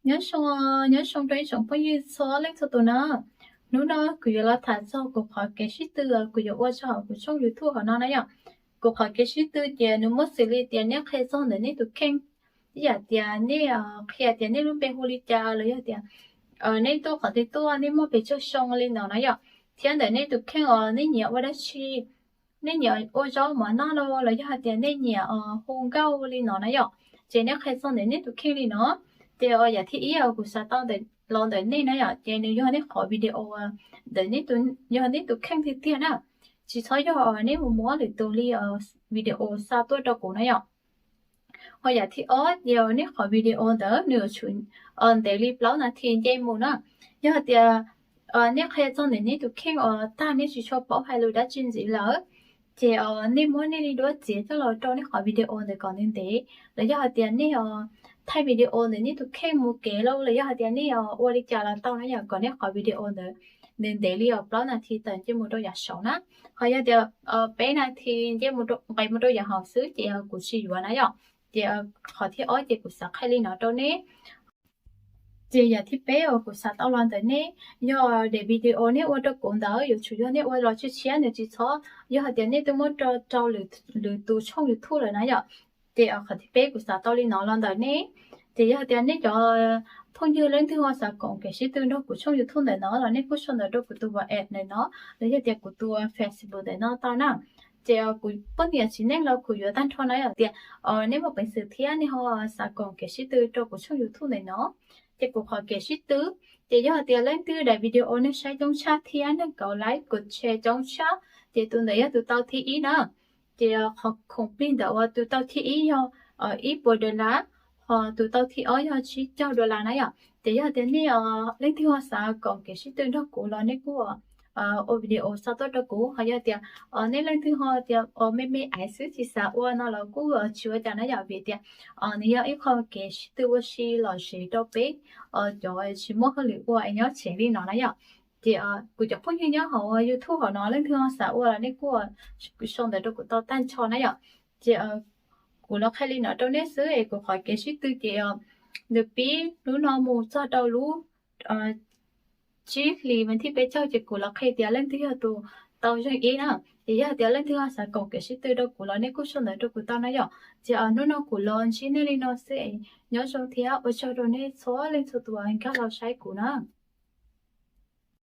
Nyob zoo, nyob zoo rau ib tsoom phooj ywg txhua leej txhua tus na. Hnub no kuv yuav los tham txog kuv qhov kev sib tw kuv yuav ua tso hauv kuv tshooj YouTube hauv no na yom. Kuv qhov kev sib tw ces nws muab xws li tias nej qhia txog ntawm nej tus kheej, ib yam tias nej qhia tias nej lub npe hu li cas los yog tias nej tuaj qhov twg tuaj, nej muaj pes tsawg xyoo li no na yom, thiab ntawm nej tus kheej os nej nyiam ua dab tsi, nej nyiam ua zaub mov noj los los yog hais tias nej nyiam hu nkauj li no na yom. Ces nej qhia txog ntawm nej tus kheej li no. Ces yam thib ib kuv xav tau los ntawm nej na yom, ces nws yog nej qhov video, ntawm nej, yog nej tus kheej tiag tiag na. Tsis txhob yog nej mus muab lwm tus li video xa tuaj rau kuv na yom. Ho yam thib ob ces nej qhov video ntawd nws yuav tsum ntev li plaub nas this nce mus na. Yog hais tias nej qhia txog ntawm nej tus kheej uas tag nej tsis tshua paub hais lus dab tsi ntxiv lawm, ces nej muab nej li duab txiav coj los rau nej qhov video ntawd kom nws ntev, los yog hais tias nej thaij video ntawm nej tus kheej mus kev los los yog hais tias nej ua li cas los tau na yom, kom nej qhov video ntawd nws ntev li os plaub nas this tawm nce mus rau yam saud na. Ho yog tias peb nas this nce mus rau, nqes mus rau yam hauv xwb ces kuv tsis yuav na yom. Ces qhov thib ob ces kuv xav qhia li no rau nej. Ces yam thib peb uas kuv xav tau los ntawm nej, yog daim video nej ua rau kuv ntawd yuav tsum yog nej ua los tshiab tshiab, nws tsis txhob yog hais tias nej twb muab rau lwm tus tshooj YouTube lawm na yom. Ces qhov thib peb kuv xav tau li no los ntawm nej. Ces yog hais tias nej cov phooj ywg leej twg ho xav koom kev sib tw nrog kuv tshooj YouTube ntawm no los nej kuj sau ntawv rau kuv tus WhatsApp ntawm no, los yog tias kuv tus Facebook ntawm no tau na. Ces kuv poj niam txiv neej los kuv yuav tag nrho na yom, tias nej muaj peev xwm thiab nej ho xav koom kev sib tw rau kuv tshooj YouTube ntawm no. Ces kuv qhov kev sib tw, ces yog hais tias leej twg daim video nej saib coob tshaj thiab neeg kauv like, kov share coob tshaj, ces tus ntawd yog tus tau thib ib na. Ces qhov khoom plig ntawd uas tus tau thib ib yog ib puas dollar, ho tus tau thib ob yog tsib caug dollar na yom. Ces yog tias nej leej twg ho xav koom kev sib tw nrog kuv los nej kuj ua video xa tuaj rau kuv. Ho yog tias nej leej twg ho tias me me aiv xwb tsis xav ua no los kuj tsis ua cas na yom, vim tias nws yog ib qho kev sib tw ua si lom zem rau peb cov tsis muaj hauj lwm ua es nyob tsev li no na yom. Ces kuv cov phooj ywg nyob hauv YouTube hauv no leej twg ho xav ua los nej kuj sau ntawv rau kuv tau tag nrho na yom. Ces kuv los qhia li no rau nej xwb es kuv qhov kev sib tw ces nws pib hnub no mus txog rau lub tsib hlis vas thib peb caug ces kuv los qhia tias leej twg yog tus tau zeeg ib na. Ces yog tias leej twg ho xav koom kev sib tw rau kuv los nej kuj sau ntawv rau kuv tau na yom. Ces hnub no kuv los ntsib nej li no xwb es nyob zoo thiab ua tsaug rau nej txhua leej txhua tus nkag los saib kuv na.